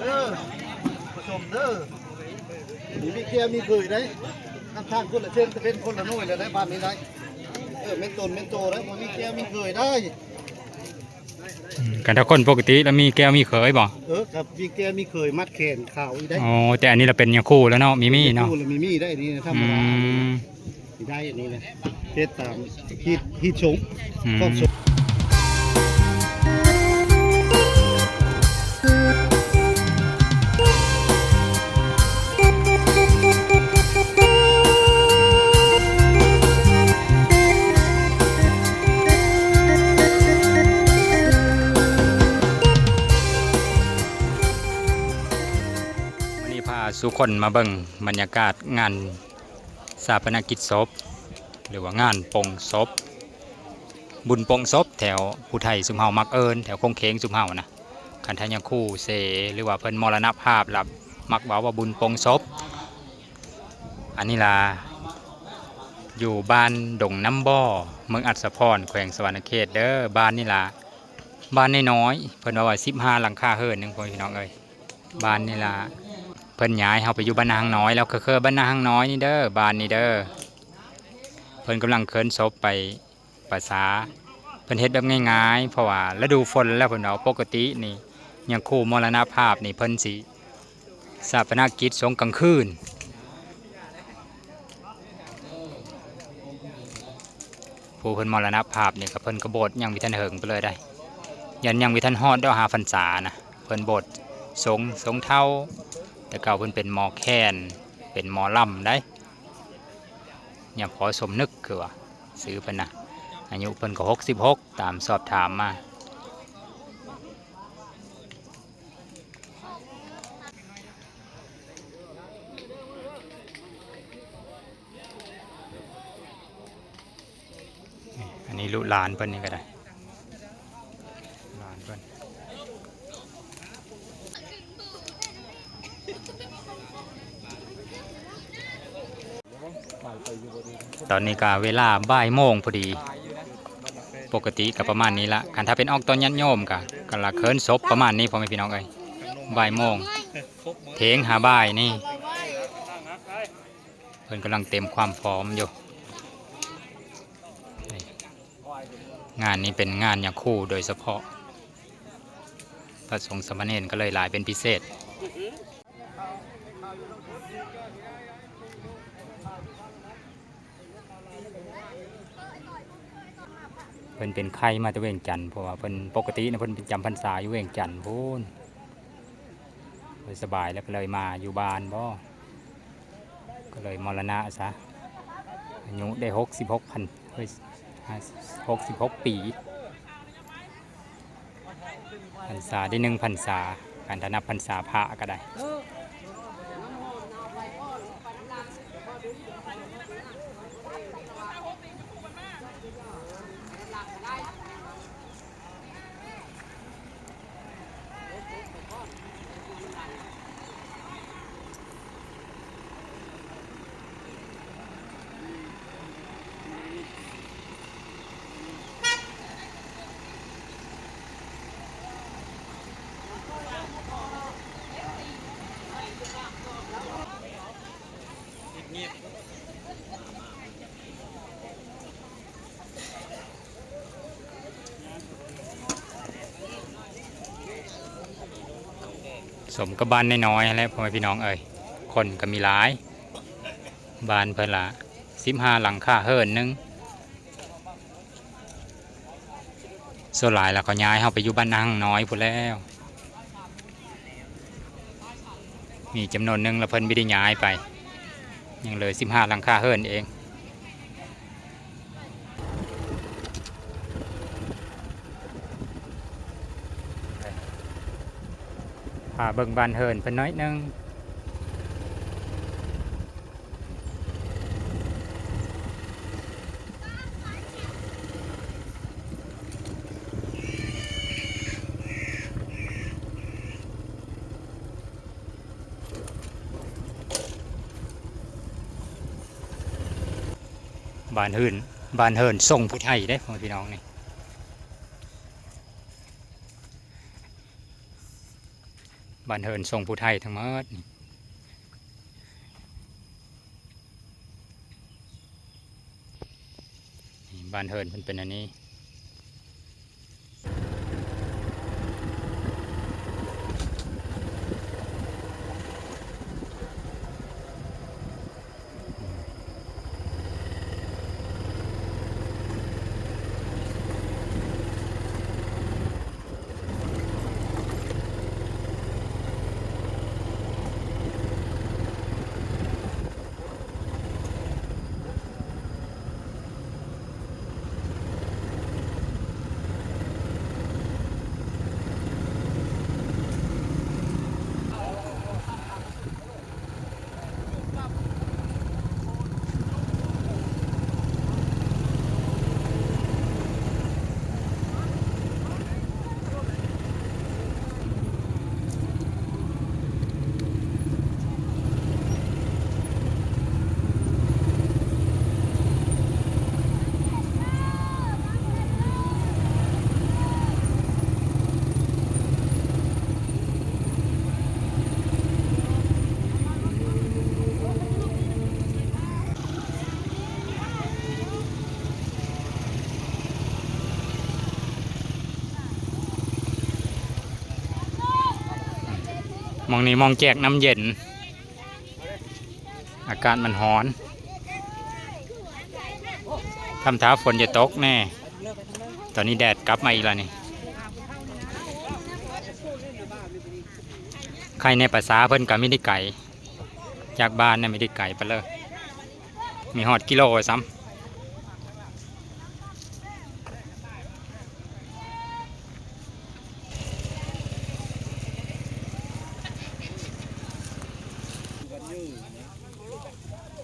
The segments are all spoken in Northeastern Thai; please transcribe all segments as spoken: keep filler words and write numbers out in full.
เด้อ ผู้ชมเด้อ มีแก้วมีเขยได้ ทางคนละเส้น เป็นคนละหน่วยแล้วได้บ้านนี้ได้ เออ แม่นตนแม่นโตได้ บ่มีแก้วมีเขยได้ อืม กันถ้าคนปกติแล้วมีแก้วมีเขยบ่ เออ กับมีแก้วมีเขยมัดแขนขาวอีกได้ อ๋อ แต่อันนี้เราเป็นยาคู่แล้วเนาะ มีมีเนาะ คู่แล้วมีมีได้ นี่ธรรมดา อืม ได้อันนี้นะ เฮ็ดตามฮีต ฮีตสง อืม ความสง วันนี้พาสู่คนมาเบิ่งบรรยากาศงาน ฌาปนกิจศพ หรือว่างานปลงศพ บุญปลงศพแถวผู้ไทยซุมเฮามักเอิ้น แถวโค้งเคงซุมเฮานะ คันถ้ายาคู่เส หรือว่าเพิ่นมรณภาพล่ะ มักเว้าว่าบุญปลงศพ อันนี้ล่ะ อยู่บ้านดงน้ำบ่อ เมืองอัสสะพร แขวงสะหวันนะเขตเด้อ บ้านนี่ล่ะ บ้านน้อยๆ เพิ่นว่าว่าสิบห้าหลังคาเรือนหนึ่ง พ่อแม่พี่น้องเอ้ย บ้านนี่ล่ะ เพิ่นย้ายเฮาไปอยู่บ้านนาฮังน้อยแล้ว ก็คือบ้านนาฮังน้อยนี่เด้อ บ้านนี่เด้อ เพิ่นกำลังเคลื่อนศพไปป่าช้า เพิ่นเฮ็ดแบบง่ายๆ เพราะว่าฤดูฝนแล้ว เพิ่นว่าปกตินี่ ยาคู่มรณภาพนี่เพิ่นสิฌาปนกิจสงกลางคืน ผู้เพิ่นมรณภาพนี่ก็เพิ่นก็โบสถ์ยังบ่ทันเหิงไปเลยได้ ยันยังบ่ทันฮอดดอกห้าพรรษานะ เพิ่นโบสถ์สง สงเฒ่า แต่เก่าเพิ่นเป็นหมอแคน เป็นหมอลำได้ ยาพ่อสมนึกคือว่า ชื่อเพิ่นนะ อายุเพิ่นก็หกสิบหก ตามสอบถามมา นี่ อันนี้ลูกหลานเพิ่นนี่ก็ได้ หลานเพิ่น ตอนนี้ก็เวลาบ่ายโมงพอดี ปกติก็ประมาณนี้ละ คันถ้าเป็นออกตอนญาติโยมก็ ก็ละเคลื่อนศพประมาณนี้ พ่อแม่พี่น้องเอ้ย บ่ายโมง เถิงหาบ่ายนี่ เพิ่นกำลังเตรียมความพร้อมอยู่ นี่ งานนี้เป็นงานยาคู่โดยเฉพาะ พระสงฆ์สามเณรก็เลยหลายเป็นพิเศษ เพิ่นเป็นไข้มาแต่เวียงจันทน์ เพราะว่าเพิ่นปกตินะ เพิ่นไปจำพรรษาอยู่เวียงจันทน์พู้น บ่สบายแล้วก็เลยมาอยู่บ้านบ่ ก็เลยมรณะซะ อายุได้หกสิบหกพรร เฮ้ย หกสิบหกปี พรรษาได้หนึ่งพรรษา คันถ้านับพรรษาพระก็ได้ สมกับบ้านน้อยๆ แหละ พ่อแม่พี่น้องเอ้ย คนก็มีหลาย บ้านเพิ่นละสิบห้าหลังคาเรือนหนึ่ง ส่วนหลายแล้วเขาย้ายเฮาไปอยู่บ้านนาฮังน้อยพู้นแล้ว มีจำนวนหนึ่งแล้วเพิ่นบ่ได้ย้ายไป ยังเหลือสิบห้าหลังคาเรือนเอง พาเบิ่งบ้านเรือนเพิ่นน้อยหนึ่ง บ้านเรือน บ้านเรือนทรงผู้ไทยเด้ พ่อแม่พี่น้องนี่ บ้านเฮือนทรงผู้ไทยทั้งหมดนี่ นี่บ้านเฮือนเพิ่นเป็นอันนี้ หม่องนี้หม่องแจกน้ำเย็น อากาศมันร้อน ทำท่าฝนจะตกแน่ ตอนนี้แดดกลับมาอีกแล้วนี่ ใครในภาษาเพิ่นก็ไม่ได้ไกล จากบ้านเนี่ยไม่ได้ไกลไปเลย มีฮอดกิโลซ้ำ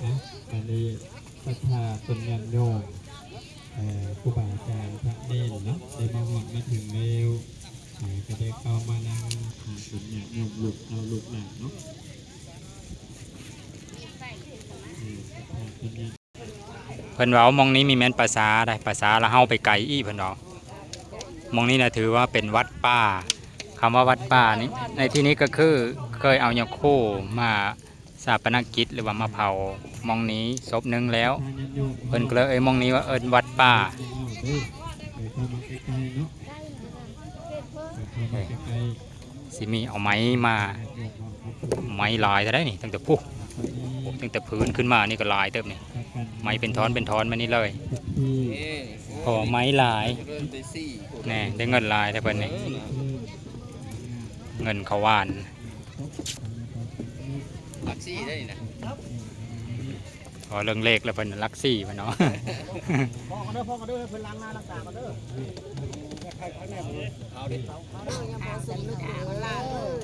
นะ อันนี้ศรัทธาต้นญาติโยม เอ่อ ครูบาอาจารย์ พระเณรเนาะ ได้มาฮอดมาถึงแล้ว เอ่อ ก็ได้เข้ามานั่ง อ่า เป็นญาติโยมลูกเต้าลูกหลานเนาะ เอ่อ ศรัทธาต้นญาติ เพิ่นเว้าหม่องนี้มีแม่นภาษาใด ภาษาละเฮาไปไกลอีก เพิ่นเว้าหม่องนี้นะถือว่าเป็นวัดป่า คำว่าวัดป่านี่ ในที่นี้ก็คือเคยเอายาโคมาฌาปนกิจหรือว่ามาเผาหม่องนี้ศพหนึ่งแล้ว เพิ่นก็เลยเอ่ยหม่องนี้ว่าเอิ้นวัดป่า สิมีเอาไม้มา ไม้หลายเท่าใดนี่ ตั้งแต่พุ้น ตั้งแต่พื้นขึ้นมานี่ก็หลายเติบนี่ ไม้เป็นท่อนเป็นท่อนมานี่เลย เพราะว่าไม้หลาย แน่ ได้เงินหลายแท้เพิ่นนี่ เงินเขาหว่าน หลักสี่ได้นี่นะ พอเรื่องเลขแล้วเพิ่นหลักสี่เพิ่นเนาะ พ่อก็เด้อ พ่อก็เด้อ เพิ่นล้างหน้าล้างตาก็เด้อ เอาดิ เอาเด้อ ยังพอสมนึกถึงเวลาเอ้ย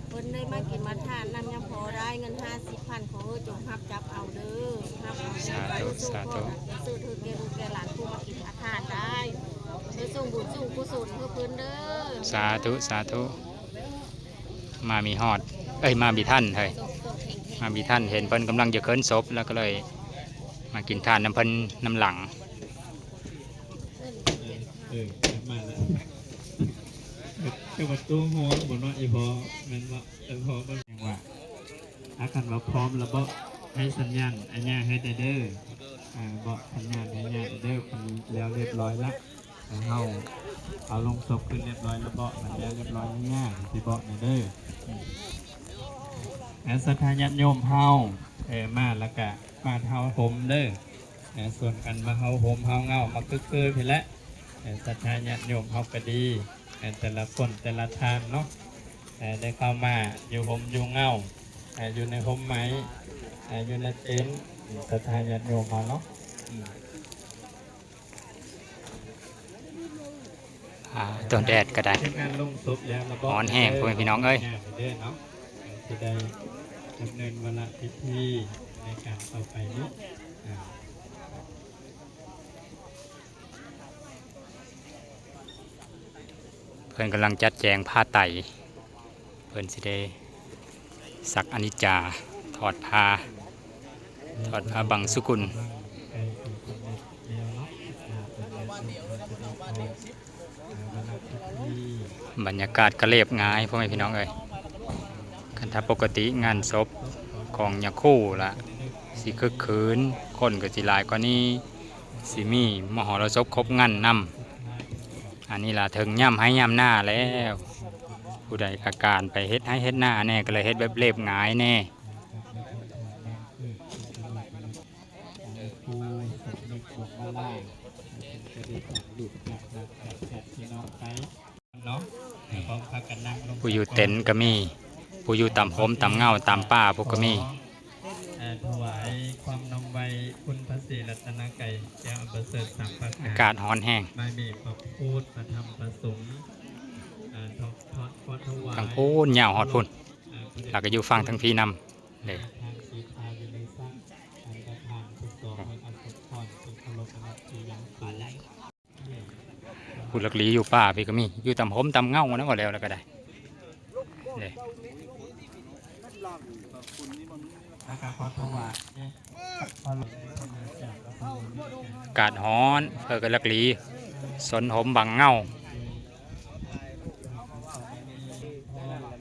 เพิ่นได้มากินมาทานนำ ยังพอได้เงินห้าสิบพัน ขอเอ้ยจงรับจับเอาเด้อ รับเอา สาธุ สาธุ ซื้อถือแก่ลูกแก่หลานผู้มากินมาทานได้ ได้ส่งบุญส่งกุศลให้เพิ่นเด้อ สาธุ สาธุ มามีฮอด เอ้ย มามีทันเฮ้ย มามีทัน เห็นเพิ่นกำลังจะเคลื่อนศพ แล้วก็เลยมากินทานนำเพิ่นนำหลัง เออ มาแล้ว คือประตูห้องบ่เนาะ อีพอ แม่นบ่ เออ พอบ่ จังหวะ อาคันว่าพร้อมแล้วบ่ ให้สัญญาณอันเนี้ยให้ได้เด้อ อ่า บอกสัญญาณให้ญาติเด้อ เพิ่นแล้วเรียบร้อยละ ให้เฮาเอาลงศพขึ้นเรียบร้อยแล้วบ่ มันแล้วเรียบร้อยแล้วย่า สิบอกแหน่เด้อ อืม และศรัทธาญาติโยมเฮา เออ มาแล้วก็มาเฮาโฮมเด้อ เออ ส่วนกันมาเฮาโฮมเฮาเหง้า มาคึกคืนพี้แหละ เออ ศรัทธาญาติโยมเฮาก็ดี เออ แต่ละคนแต่ละท่านเนาะ เออ ได้เข้ามาอยู่โฮมอยู่เหง้า เออ อยู่ในโฮมไม้ เออ อยู่ในเต็นท์ อืม ศรัทธาญาติโยมเฮาเนาะ อืม อ่า โดนแดดก็ได้ ทีมงานลงศพแล้ว ร้อนแฮง พ่อแม่พี่น้องเอ้ย เด้อเนาะ สิได้ดำเนินวาระพิธีในการต่อไปนี้ อ่า เพิ่นกำลังจัดแจงผ้าไตร เพิ่นสิได้สักอนิจจา ถอดผ้า ถอดผ้าบังสุกุล บรรยากาศก็เรียบง่าย พ่อแม่พี่น้องเอ้ย คันถ้าปกติงานศพของยาคูล่ะ สิคึกคืน คนก็สิหลายกว่านี้ สิมีมหรสพครบงานนำ อันนี้ล่ะเถิงยามไฮ่ยามนาแล้ว ผู้ใดก็การไปเฮ็ดไฮ่เฮ็ดนาแน่ ก็เลยเฮ็ดแบบเรียบง่ายแน่ เนาะ พร้อมพากันนั่งลง ผู้อยู่เต็นท์ก็มี ผู้อยู่ตามโฮมตามเงาตามป่าพุ้นก็มี เอ่อ ถวายความนอมไหว้คุณพระศรีรัตนกรัย แก้วอันประเสริฐสามประการ อากาศร้อนแฮง ไม่มีพระพุทธพระธรรมพระสงฆ์ เอ่อ ทอด ทอด ทอดถวาย ทางพุ้นยาวฮอดพุ้น เอ่อ แล้วก็อยู่ฝั่งทางพี้นำ เด้อ ทางสีทาอยู่ในสร้าง อันประธานผู้สอง อันสมพรเป็นเคารพนับถืออย่างสูง ผู้หลักหลีอยู่ป่าพี้ก็มี อยู่ตามโฮมตามเงานะ ก็แล้ว แล้วก็ได้ เด้อ แล้วก็ขอถวาย อากาศร้อน เพิ่นก็หลักหลี สนโฮมบังเงา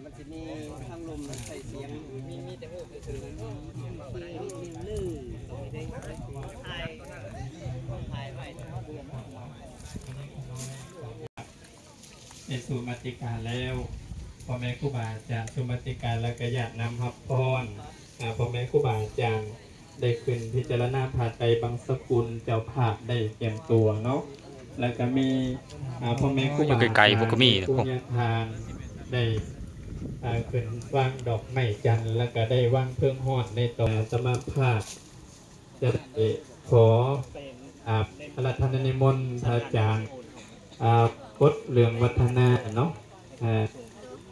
มันสิมีทั้งลมใส่เสียง มี มีแต่ฮู้ซื่อๆ เป็นสุมัติกาแล้ว พ่อแม่ครูบาอาจารย์สุมัติกาแล้วก็ญาตินำรับพร อ่า พ่อแม่ครูบาอาจารย์ได้ขึ้นพิจารณาผ้าไตรบังสกุล เจ้าภาพได้เตรียมตัวเนาะ แล้วก็มี อ่า พ่อแม่ครูบาอาจารย์ อยู่ไกลๆ พวกก็มี ผู้ญาทานได้ อ่า ขึ้นวางดอกไม้จันทร์ แล้วก็ได้วางเพลิงฮ้อนในตอนสมาภาพ จะได้ขอ อ่า อาราธนานิมนต์พระอาจารย์ อ่า กดเรืองวัฒนาเนาะ อ่า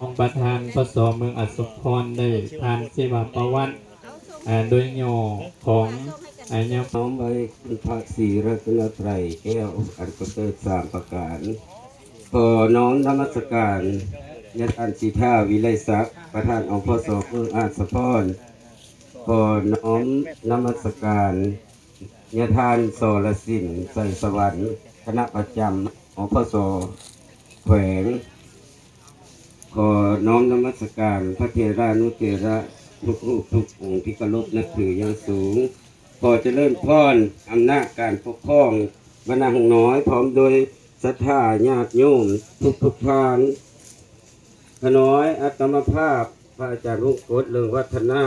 องค์ประธาน พ.ส. เมืองอัสสมพร ได้ผ่านชีวประวัติ อ่า โดยย่อของ อ่า ญา น้อมไหว้คุณพระศรีรัตนตรัยแก้วอันประเสริฐสามประการ ขอน้อมนมัสการญาติท่านสิทธาวิไลศักดิ์ ประธาน องค์ พ.ส. เมืองอัสสมพร ขอน้อมนมัสการญาติท่านสรสิน ใสสวรรค์ คณะประจำ องค์ พ.ส. แขวง ขอน้อมนมัสการพระเถรานุเถระทุกรูปทุกองค์ที่เคารพนับถืออย่างสูง ขอเจริญพรอำนาจการปกครองบรรดาหงน้อย พร้อมโดยศรัทธาญาติโยมทุกทุกๆท่าน ขน้อยอาตมาภาพ พระอาจารย์วงกต เรืองวัฒนา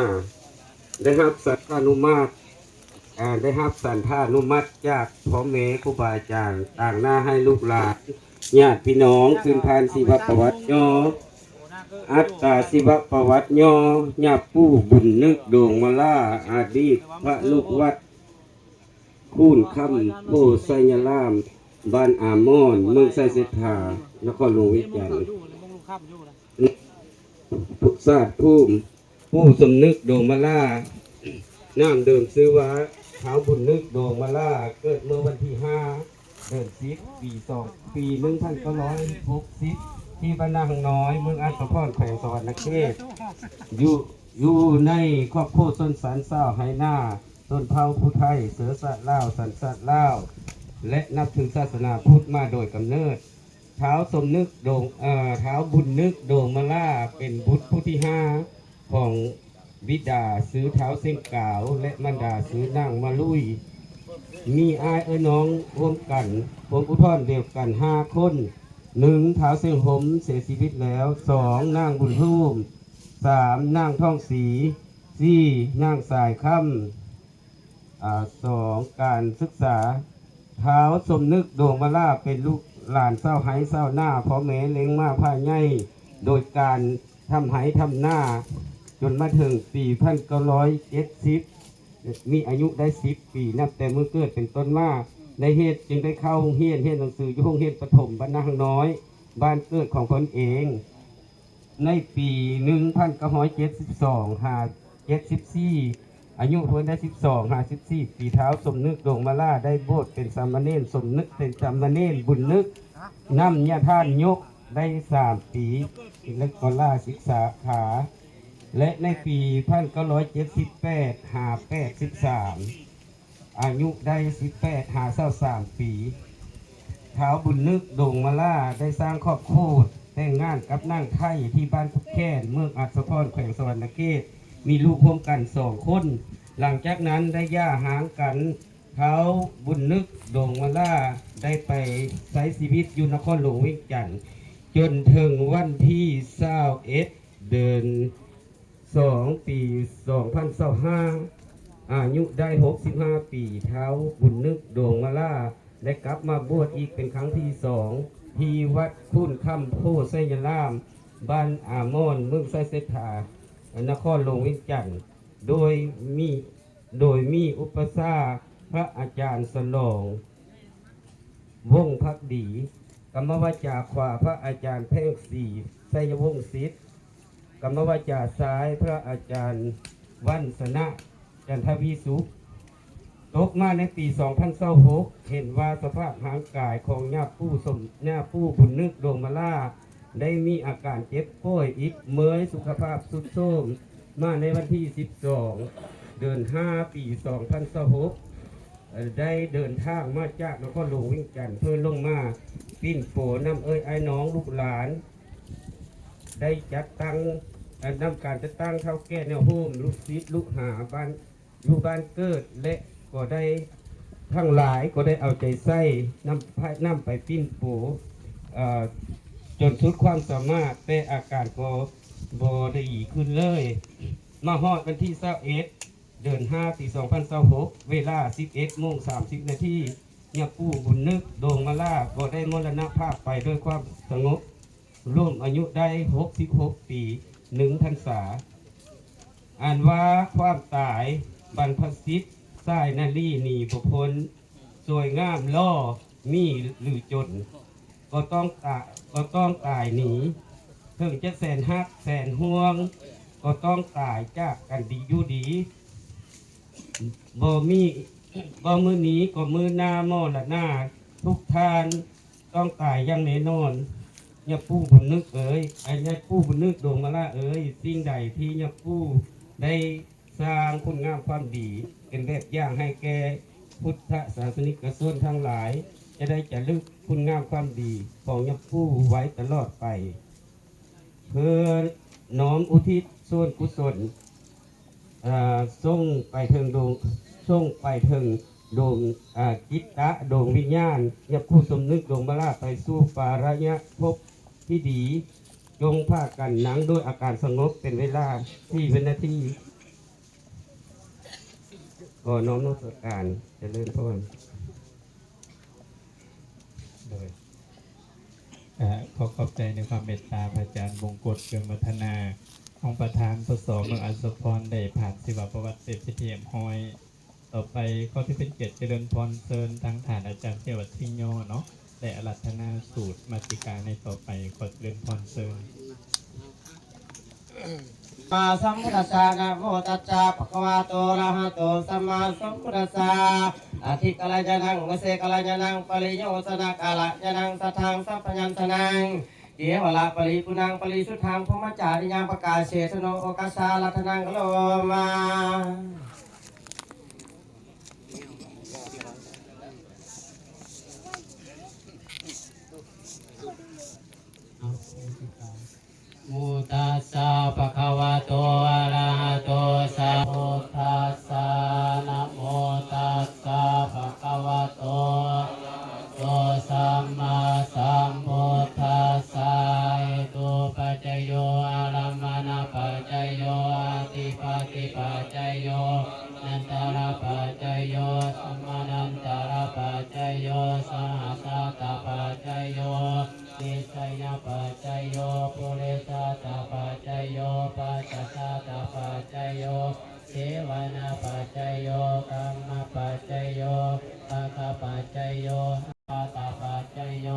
ได้รับสันทานุมัติ อ่า ได้รับสันทานุมัติจากพ่อแม่ครูบาอาจารย์ ต่างหน้าให้ลูกหลาน ญาติพี่น้อง ขึ้นพานชีวประวัติย่อ อัตตาชีวประวัติย่อ ญาปู่บุญนึก โด่งมาลา อดีตพระลูกวัด คูนคำ โพไชยราม บ้านอามอน เมืองไชเศรษฐา นครหลวงเวียงจันทน์ ทราบภูมิ ปู่สมนึก โด่งมาลา นามเดิมชื่อว่า ท้าวบุญนึก โด่งมาลา เกิดเมื่อวันที่ห้า เดือนสิบ ปีสอง ปีหนึ่งพันเก้าร้อยหกสิบ ที่บ้านนาหงน้อย เมืองอัสสมพร แขวงสะหวันนะเขต อยู่ อยู่ในครอบครัวชนชั้นชาวไฮ่นา ชนเผ่าผู้ไทย เชื้อชาติลาว สัญชาติลาว และนับถือศาสนาพุทธมาโดยกำเนิด ท้าวสมนึก โด่ง เอ่อ ท้าวบุญนึก โด่งมาลา เป็นบุตรผู้ที่ห้าของบิดาชื่อท้าวเส้งกาว และมารดาชื่อนางมาลุย มีอ้ายเอื้อน้องร่วมกัน พวมอุทธรเดียวกันห้าคน หนึ่ง ท้าวเส้งหม เสียชีวิตแล้ว สอง นางบุญฮูม สาม นางทองศรี สี่ นางสายคำ อ่า สอง การศึกษา ท้าวสมนึก โด่งมาลา เป็นลูกหลานชาวไฮ่ชาวนา พ่อแม่เลี้ยงมาพาใหญ่ โดยการทำไฮ่ทำนา จนมาถึงปีพันเก้าร้อยเจ็ดสิบ มีอายุได้สิบปี นับแต่มื้อเกิดเป็นต้นมา ในเหตุจึงได้เข้าโรงเรียน เรียนหนังสืออยู่โรงเรียนประถมบ้านนาหงน้อย บ้านเกิดของตนเอง ในปีหนึ่งพันเก้าร้อยเจ็ดสิบสอง หา เจ็ดสิบสี่ อายุเพิ่นได้สิบสอง หา สิบสี่ ปี ท้าวสมนึก โด่งมาลา ได้บวชเป็นสามเณร สมนึกเป็นสามเณร บุญนึก นำญาทานยกได้สามปี แล้วก็ลาสิกขา และในปีพันเก้าร้อยเจ็ดสิบแปด หา แปดสิบสาม อายุได้สิบแปด หา ซาวสามปี ท้าวบุญนึก โด่งมาลา ได้สร้างครอบครัว แต่งงานกับนางไทยที่บ้านกุดแคน เมืองอัสสะพร แขวงสะหวันนะเขต มีลูกร่วมกันสองคน หลังจากนั้นได้หย่าร้างกัน ท้าวบุญนึก โด่งมาลา ได้ไปใช้ชีวิตอยู่นครหลวงเวียงจันทน์ จนถึงวันที่ซาวเอ็ด เดือนสอง ปีสองพันซาวห้า อายุได้หกสิบห้าปี ท้าวบุญนึก โด่งมาลา ได้กลับมาบวชอีกเป็นครั้งที่สอง ที่วัดคูนคำโพธิ์ไชยาราม บ้านอามอน เมืองไชเศรษฐา นครหลวงเวียงจันทน์ โดยมี โดยมีอุปัชฌาย์พระอาจารย์สนอง วงศ์ภักดี กรรมวาจาขวาพระอาจารย์แพ่งศรี ไชยวงศ์สิทธิ์ กรรมวาจาซ้ายพระอาจารย์วัฒนะ จันทวีสุข ตกมาในปีสองพันซาวหก เห็นว่าสภาพร่างกายของย่าปู่สม ย่าปู่บุญนึก โด่งมาลา ได้มีอาการเจ็บป่วยอิดเมิอย สุขภาพทรุดโทรม มาในวันที่สิบสอง เดือนห้า ปีสองพันซาวหก เอ่อ ได้เดินทางมาจากนครหลวงเวียงจันทน์ เพื่อลงมาปิ้นโปนำเอื้อยอ้ายน้องลูกหลาน ได้จัดตั้ง เอ่อ นำการจัดตั้งเฒ่าแก่แนวโฮม ลูกศิษย์ลูกหาบ้าน อยู่บ้านเกิด และก็ได้ทั้งหลายก็ได้เอาใจใส่นำ นำไปปิ้นโป เอ่อ จนสุดความสามารถ แต่อาการก็บ่ได้ดีขึ้นเลย มาฮอดวันที่ซาวเอ็ด เดือนห้า ปีสองพันซาวหก เวลาสิบเอ็ดโมงสามสิบนาที ย่าปู่บุญนึก โด่งมาลา ก็ได้มรณภาพไปด้วยความสงบ รวมอายุได้หกสิบหกปี หนึ่งพรรษา อันว่าความตายบรรพชิต สายนารีหนีบ่พ้น สวยงามหล่อมีหรือจน ก็ต้องตะ ก็ต้องตายหนี ถึงจะแสนฮักแสนห่วง ก็ต้องตายจากกันดีอยู่ดี บ่มี บ่มื้อนี้ก็มื้อหน้ามรณา ทุกท่านต้องตายอย่างแน่นอน ย่าปู่บุญนึกเอ๋ย ไอ้ย่าปู่บุญนึก โด่งมาลาเอ๋ย สิ่งใดที่ย่าปู่ได้สร้างคุณงามความดี เป็นแบบอย่างให้แก่พุทธศาสนิกชนทั้งหลาย จะได้จะลึกคุณงามความดีของย่าปู่ไว้ตลอดไป เพื่อน้อมอุทิศส่วนกุศล อ่า ส่งไปถึงดวง ส่งไปถึงดวง อ่า จิตตะดวงวิญญาณ ย่าปู่สมนึก โด่งมาลา ไปสู่ปารยภพที่ดี จงพากันนั่งด้วยอาการสงบเป็นเวลาสี่วินาที ขอน้อมนมัสการ เจริญพร โดย เอ่อ ขอขอบใจในความเมตตาพระอาจารย์มงกต เรืองวัฒนา ของประธาน ปส เมืองอัสสะพร ได้ผ่านชีวประวัติเป็นพิธีเรียบร้อย ต่อไปขอที่เป็นเกียรติเจริญพรเชิญทางท่านอาจารย์เทวทิญโญเนาะ และอาราธนาสูตรมาติกาในต่อไป ขอเจริญพรเชิญ สัมมาสัมพุทธัสสะ นะโมตัสสะ ภะคะวะโต อะระหะโต สัมมาสัมพุทธัสสะ อธิกาลญาณัง วเสกาลญาณัง ปริโยชนกาลญาณัง สัทธังสัพพยัญชนะ เกวะละปริปุณัง ปริสุทธัง พรหมจาริยัง ปะกาเสสโน โอกาสารัตนัง กะโลมา นะโมตัสสะ ภะคะวะโต อะระหะโต สัมมาสัมพุทธัสสะ นะโมตัสสะ ภะคะวะโต อะระหะโต สัมมาสัมพุทธัสสะ เหตุปัจจโย อารัมมณปัจจโย อธิปติปัจจโย นันตรปัจจโย สมานันตรปัจจโย สหชาตปัจจโย นิสยปัจจโย ปุเรชาตปัจจโย ปัจจชาตปัจจโย เสวนาปัจจโย กรรมปัจจโย ภาคปัจจโย อาตปัจจโย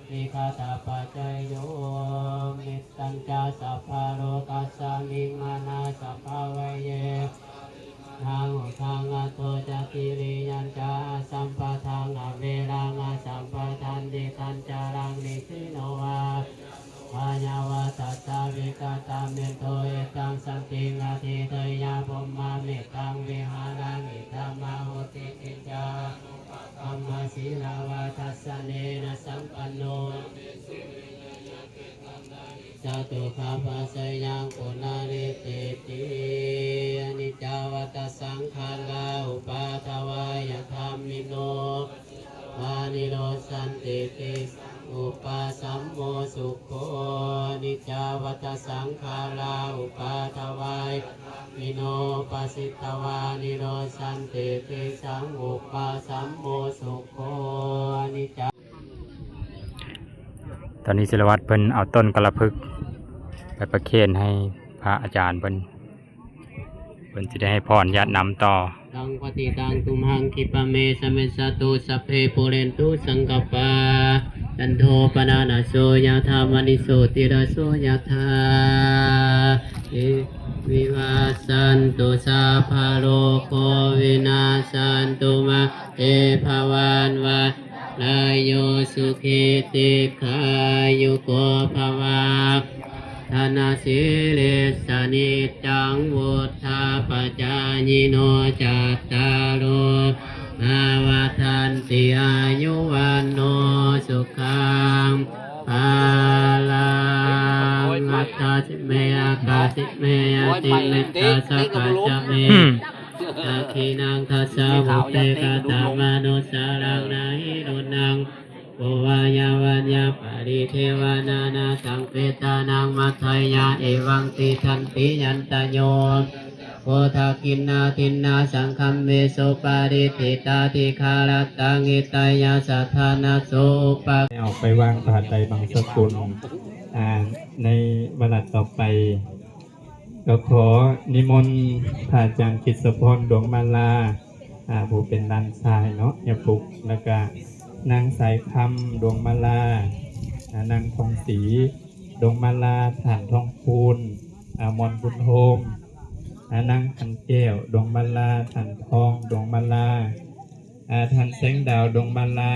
วิคตปัจจโย เมตตัญจะสัพพะโลกัสสมิง มานะสัพพะวะเย ทาหุทัง อัตโตจะ กิริยัญจะ อสัมปทัง อเวรัง อสัมปทันติ ตัญจะรัง นิสิโนวา พายาวา ตัสสะ วิกตเมโต เอตัง สันติง อธิเตยะ พรหมเมตัง วิหารัง อิทัมมาหุติ กิจจานุปกัมมะ ศีลาวาทัสสะเนนะ สัมปันโน Jatukhappacayaṃ punaretīti. Aniccā vata saṅkhārā uppādavayadhammino, vā nirujjhanti tesaṃ vūpasammo sukho. Aniccā vata saṅkhārā uppādavayadhammino, uppajjitvā nirujjhanti tesaṃ vūpasammo sukho. Aniccā ตอนนี้ศิลวัฒน์เพิ่นเอาต้นกาลพฤกษ์ไปประเคนให้พระอาจารย์เพิ่น เพิ่นสิได้ให้พรญาตินำต่อ Taṃ patiṭṭhaṃ tumhaṃ khippameva samijjhatu, sabbe pūrentu saṅkappā, cando paṇṇaraso yathā, maṇi jotiraso yathā. Vivajjantu sabbarogo vinassatu, mā te bhavatvantarāyo, sukhī dīghāyuko bhava. Dānaṃ sīlassa niccaṃ vuḍḍhāpacāyino, cattāro dhammā vaḍḍhanti, āyu vaṇṇo sukhaṃ balaṃ. Atthāsi me akāsi me, āsi me tassa pacca me, dakkhiṇaṃ dajja pubbe katamanussaraṃ. Na hi ruṇṇaṃ bhū vā yā vaññā paridevanā, na taṃ petānaṃ matthiyā, evaṃ tiṭṭhanti ñattayo. Yo dakkhiṇā dinnā saṅghamhi, supatiṭṭhitā dīgharattaṃ, hitāyassa dānaso upa ออกไปวางผ้าไตรบังสกุล อ่า ในวาระต่อไป ก็ขอนิมนต์พระอาจารย์กฤษพร ดวงมาลา อ่า ผู้เป็นหลานชายเนาะ ย่าปุก แล้วก็นางสายคำ ดวงมาลา อ่า นางทองศรี ดวงมาลา ท่านทองพูน อ่า มอนบุญโฮม อ่า นางขันแก้ว ดวงมาลา ท่านทอง ดวงมาลา อ่า ท่านแสงดาว ดวงมาลา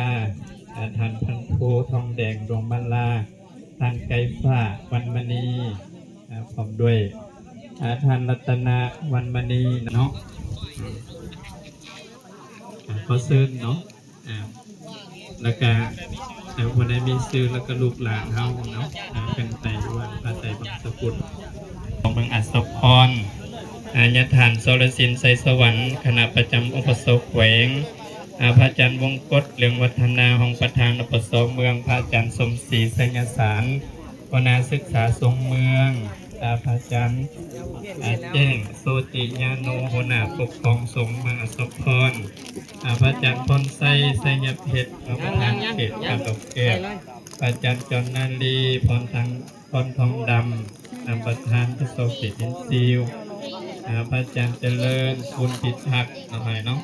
อ่า ท่านพันโท ทองแดง ดวงมาลา ท่านไก่ฟ้า วันมณี อ่า พร้อมด้วย อ่า ท่านรัตนา วันมณีเนาะ อ่า ขอเชิญเนาะ อ่า แล้วก็ อ่า ผู้ใดมีชื่อแล้วก็ลูกหลานเฮาเนาะ อ่า เป็นไปวางผ้าไตรบังสกุล ของเมืองอัสสมพร อ่า ญาติท่านสรสิน ไสสวรรค์ คณะประจำอุปสมบทแขวง อ่า พระอาจารย์วงกต เรืองวัฒนา รองประธาน อปส เมือง พระอาจารย์สมศรี ไสยสาร หัวหน้าศึกษาสงฆ์เมือง อ่า พระอาจารย์ อ่า แจ้ง โชติญาโน หัวหน้าปกครองสงฆ์เมืองอัสสมพร อ่า พระอาจารย์พรไชย ไสยเพชร รองประธานเขตบ้านดอกแก้ว พระอาจารย์จอนนาลี พรทาง พรทองดำ นำประธานพระโสกิตินซิว อ่า พระอาจารย์เจริญ คุณพิทักษ์ เอาหน่อยเนาะ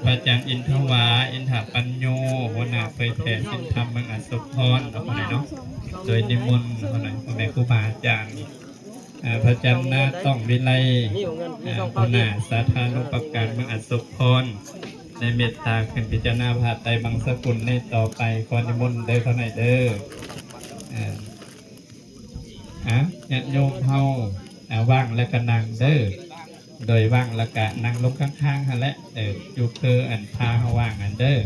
พระอาจารย์อินทวา อินทปัญโญ หัวหน้าเผยแผ่ศีลธรรมเมืองอัสสมพร เอาหน่อยเนาะ โดยนิมนต์เอาหน่อย พ่อแม่ครูบาอาจารย์ อ่า พระอาจารย์นาต้องวิไล อ่า หัวหน้าสาธารณูปการเมืองอัสสมพร ในเมตตาขึ้นพิจารณาผ้าไตรบังสกุลในต่อไป ขอนิมนต์เด้อ เท่าไหร่เด้อ อ่า อ่ะ ญาติโยมเฮา อ่ะ ว่างแล้วก็นั่งเด้อ โดยว่างแล้วก็นั่งลงข้างๆ หั่นแหละ เออ อยู่คืออันพาเฮาว่างอันเด้อ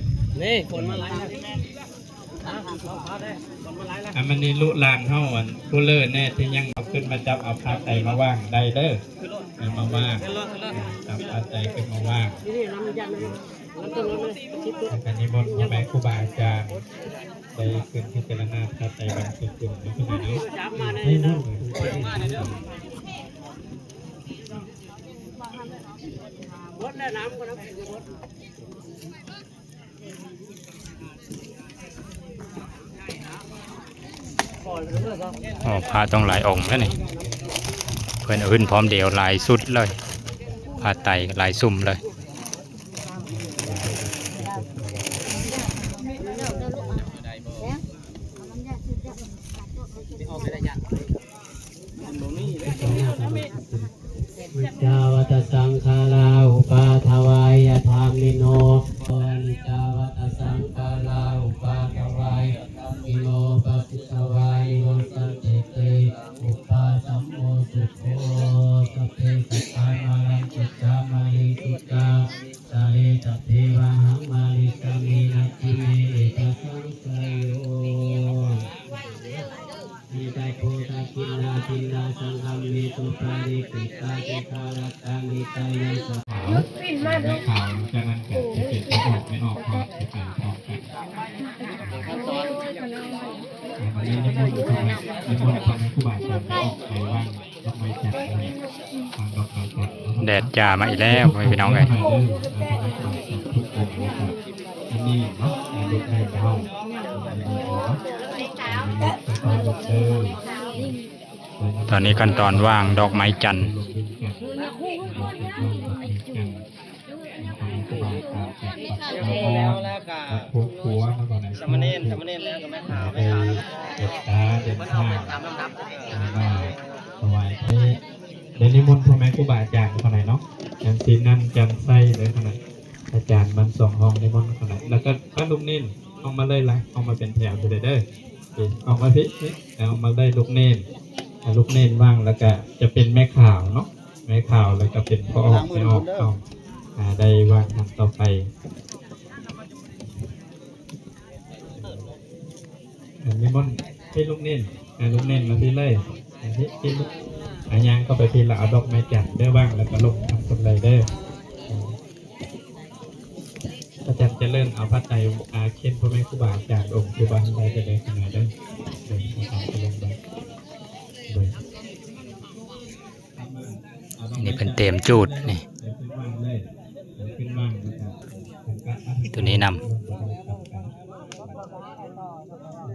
นี่ คนมาหลายแล้ว อ่ะ มันนี่ลูกหลานเฮาอันผู้เลิศแน่ที่ยังเอาขึ้นมาจับเอาผ้าไตรมาว่างได้เด้อ เอามาว่าง จับผ้าไตรขึ้นมาว่าง นี่ นี่ น้ำยัน น้ำต้นไม้ แล้วก็นิมนต์พ่อแม่ครูบาอาจารย์ ได้ขึ้นพิจารณาพระไตรบังสกุลในขณะนี้ อ๋อ พระต้องหลายองค์แล้วนี่ เพิ่นเอาขึ้นพร้อมเดียวหลายชุดเลย ผ้าไตรหลายซุ่มเลย Aniccā vata saṅkhārā uppādavayadhammino. Aniccā vata saṅkhārā uppādavayadhammino. Uppajjitvā nirujjhanti tesaṃ vūpasammo sukho. Sabbe sattā maranti ca, mariṃsu ca Inna saṅghamhi suparikkhittacittā rakkhaṃ hitāyassa ขาว แม่ขาว จากนั้นก็จะเป็นไม่ออก ไม่ออก ครับ จะไปพร้อมกัน วันนี้นิมนต์พ่อแม่ นิมนต์พ่อแม่ครูบาอาจารย์ไปออกไปวางดอกไม้จันทร์ วางดอกไม้จันทร์ แดดจ้ามาอีกแล้วพี่น้องเอ้ย เด้อ พ่อแม่ครูบาอาจารย์ทุกองค์นะครับ อันนี้เนาะ อันนี้แม่เฒ่า อันนี้เนาะ อันนี้เนาะ ตอนนี้ขั้นตอนวางดอกไม้จันทร์ สามเณร สามเณรแล้วก็แม่ขาว แม่ขาวแล้วก็ เด็กตาเด็กข้ามาถวายเทศ เดี๋ยวนิมนต์พ่อแม่ครูบาอาจารย์ข้างในเนาะ จันทร์ศรีนันท์ จันทร์ไส้เลยข้างใน อาจารย์มันสองห้องนิมนต์ข้างใน แล้วก็ป้าลูกเน้นออกมาเลยล่ะ ออกมาเป็นแถวไปเลยเด้อ เอ๊ะ ออกมาพี่ นี่ เอามาได้ลูกเน้น อ่ะ ลูกเน้นว่างแล้วก็จะเป็นแม่ขาวเนาะ แม่ขาวแล้วก็เป็นพ่อออก แม่ออกเอา อ่า ได้ว่างทางต่อไป อ่า นิมนต์พี่ลูกเน้น อ่า ลูกเน้นมาพี่เลย อ่า พี่ พี่ลูก อ่า ย่างเข้าไปพี่ละ เอาดอกไม้จันทร์เด้อ ว่างแล้วก็ลงทางคนเลยเด้อ อ่า อาจารย์เจริญเอาผ้าไตรอาเคนพ่อแม่ครูบาอาจารย์องค์ที่บ้านได้จะได้ขนาดได้เดินทางไปลงได้เดิน นี่เพิ่นเตรียมจูดนี่ ตัวนี้นำ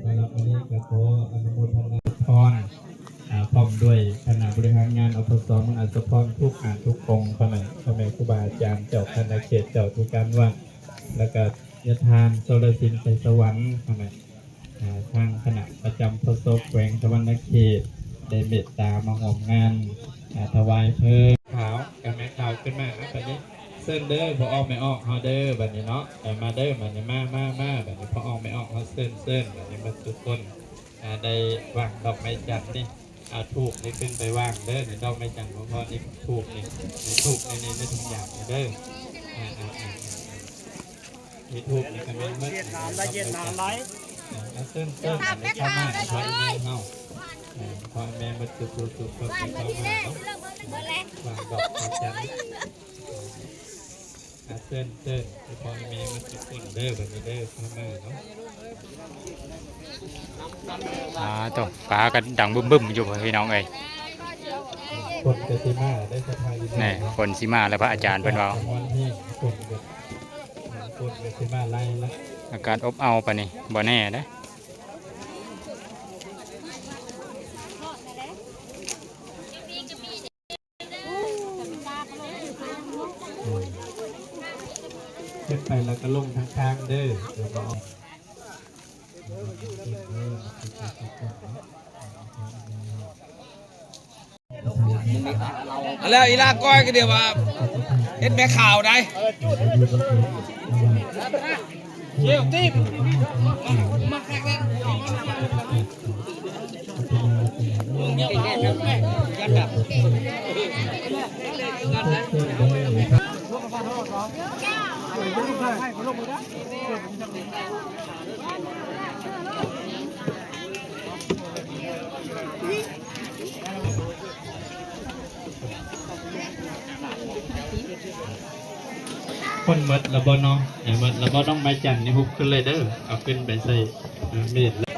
แล้ววันนี้ก็ขออนุโมทนาพร อ่า พร้อมด้วยคณะบริหารงาน อพส เมืองอัสสะพร ทุกท่านทุกองค์ พ่อแม่ พ่อแม่ครูบาอาจารย์ เจ้าคณะเขต เจ้าที่การวัด แล้วก็ญาติทาน สรสิน ไสสวรรค์ พ่อแม่ อ่า ทางคณะประจำ พส แขวงสะหวันนะเขต ได้เมตตามาร่วมงาน อ่า ถวายเพลิงขาว กับแม่ขาวขึ้นมา อ่ะ บัดนี้ เชิญเด้อ พ่อออกแม่ออกเฮาเด้อ บัดนี้เนาะ เออ มาเด้อ บัดนี้ มา มา มา บัดนี้ พ่อออกแม่ออกเฮา เชิญ เชิญ บัดนี้ มาทุกคน อ่า ได้วางดอกไม้จันทร์นี่ อ่า ธูปนี่ขึ้นไปวางเด้อ นี่ดอกไม้จันทร์ของพ่อนี่ ธูปนี่ นี่ธูปนี่ นี่ นี่ถุงยางนี่เด้อ อ่า อ่า อ่า อ่า อ่า นี่ธูปนี่ก็แม่นหมด เวียดนามได้เวียดนามได้ อ่า เชิญ เชิญ อันนี้เข้ามา พ่อแม่เฮา อ่า พ่อแม่หมดทุกผู้ทุกคนที่เข้ามาเนาะ วางดอกไม้จันทร์ อ่ะ เชิญ เชิญ ให้พ่อให้แม่มาทุกคนเด้อ บัดนี้เด้อ เข้ามาเนาะ อ่า โต ฟ้าก็ดังบึ้มๆอยู่พี่น้องเอ้ย ฝนก็สิมาได้สะพายอยู่ นี่ ฝนสิมาแล้วพระอาจารย์เพิ่นเว้า วันนี้ฝนก็ ฝนก็สิมาไล่ละ อากาศอบอ้าวปานนี้ บ่แน่เด้อ ขึ้นไปแล้วก็ลงข้างๆเด้อ แล้วก็ออก แล้วอีลาก้อยก็เดี๋ยวว่าเฮ็ดแม่ข่าวได้ เจียวตีบ คนหมดแล้วบ่เนาะ เออ หมดแล้วบ่ น้องไม้จันทร์นี่ฮุบขึ้นเลยเด้อ เอาขึ้นไปใส่ เออ เมดเลย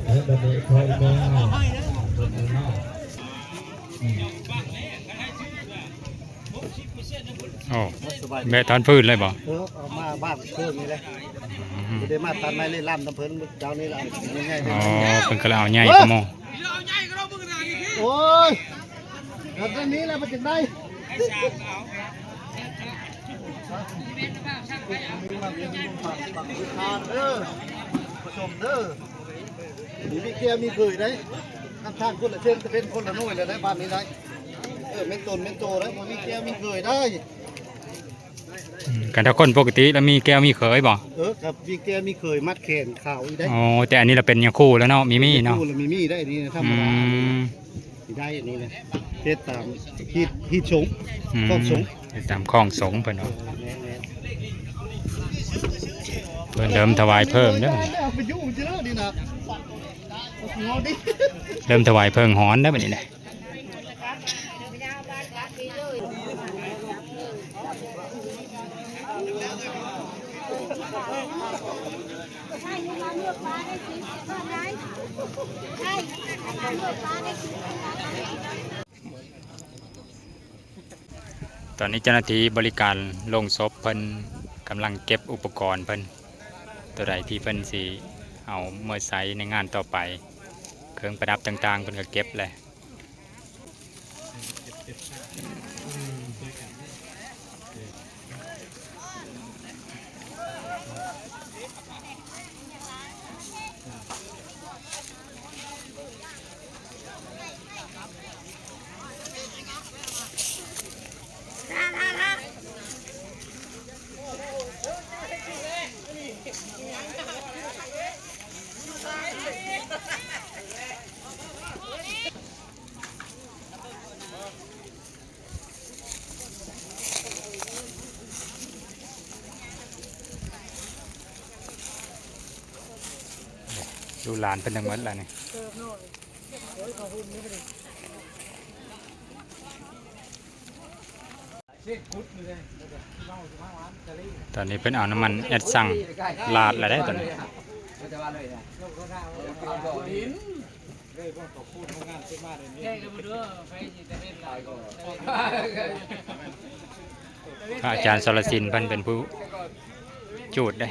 เออ บัดนี้ค่อยมา เออ เนาะ อืม โอ้ แม่ตอนพื้นเลยบ่ เออ เอามาบ้านเพิ่นนี่แหละ อืม บ่ได้มาตัดไม้เล่นล่ำนำเพิ่น เจ้านี่ล่ะ ง่ายๆ อ๋อ เพิ่นก็เลยเอาใหญ่กว่าหมู่ โอ้ย แบบนี้แหละมันจึงได้ เด้อ ผู้ชมเด้อ มีแก้วมีเขยได้ น้ำทางคนละเชิงจะเป็นคนละหน่วยเลยได้บ้านนี้ได้ เออ แม่นตนแม่นโตได้ บ่มีแก้วมีเขยได้ อืม กันถ้าคนปกติแล้วมีแก้วมีเขยบ่ เออ ครับ มีแก้วมีเขยมัดแขนขาวอีกได้ อ๋อ แต่อันนี้เราเป็นยังคู่แล้วเนาะ มีมีเนาะ คู่แล้วมีมีได้นี่นะ ธรรมดา อืม ได้อันนี้นะ เฮ็ดตามฮีต ฮีตสงฆ์ อืม คองสงฆ์ เฮ็ดตามคองสงฆ์เพิ่นว่า เออ แม่นๆ เพิ่นเริ่มถวายเพลิงเด้อ เริ่มถวายเพลิงฮ้อนเด้อบัดนี้นะ ตอนนี้เจ้าหน้าที่บริการโลงศพเพิ่นกำลังเก็บอุปกรณ์เพิ่น ตัวใดที่เพิ่นสิเอาเมือใช้ในงานต่อไป เครื่องประดับต่างๆ เพิ่นก็เก็บแหละ ลูกหลานเพิ่นทั้งหมดแล้วนี่ ตอนนี้เพิ่นเอาน้ำมันแอดซังราดแล้วเด้อตอนนี้ พระอาจารย์สรสินเพิ่นเป็นผู้จูดเด้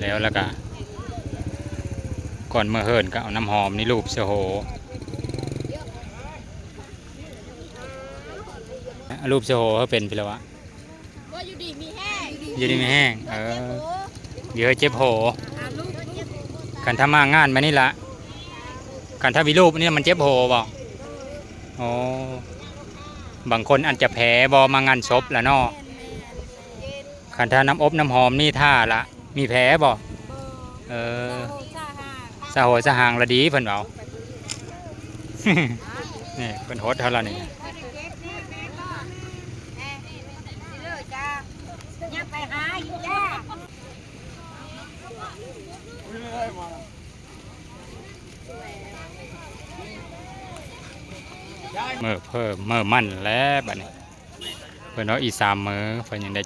แล้ว แล้วก็ ก่อนเมือเฮือนก็เอาน้ำหอมนี่ลูบเสอโห ลูบเสอโหให้เป็นพิรวะ ว่าอยู่ดีมีแห้ง อยู่ดีมีแห้ง เออ เดี๋ยวเจ็บโห อ่าลูก คันถ้ามางานมานี่ละ คันถ้าวิรูปนี่มันเจ็บโหบ่ อ๋อ บางคนอาจจะแพ้บ่มางานศพละเนาะ คันถ้าน้ำอบน้ำหอมนี่ท่าละ มีแพ้บ่ เออ สะโหสะหางละดีเพิ่นเว้า นี่เพิ่นหดเฮาละนี่ มื้อเพิ่มมื้อมันแล้วบัดนี้ เพิ่นว่าอีกสามมื้อเพิ่นยังได้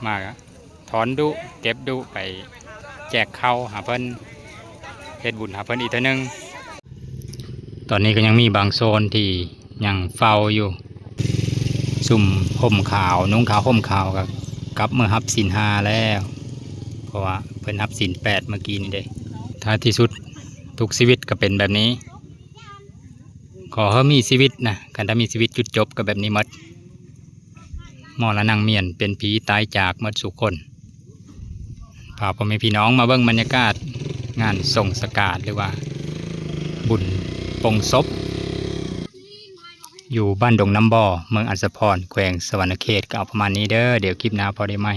มาถอนดุเก็บดุไปแจกข้าวหาเพิ่น เฮ็ดบุญหาเพิ่นอีกเทื่อหนึ่ง ตอนนี้ก็ยังมีบางโซนที่ยังเฝ้าอยู่ ซุมห่มขาว นุ่งขาวห่มขาวก็กลับเมือฮับศีลห้าแล้ว เพราะว่าเพิ่นฮับศีลแปดเมื่อกี้นี่เด้ ท้ายที่สุดทุกชีวิตก็เป็นแบบนี้ ขอให้มีชีวิตนะ คันถ้ามีชีวิตจุดจบก็แบบนี้หมด มรณังเมียนเป็นผีตายจากหมดสุคน พาพ่อแม่พี่น้องมาเบิ่งบรรยากาศงานส่งสการหรือว่าบุญปลงศพ อยู่บ้านดงน้ำบ่อ เมืองอัสสะพร แขวงสะหวันนะเขต ก็เอาประมาณนี้เด้อ เดี๋ยวคลิปหน้าพอได้ใหม่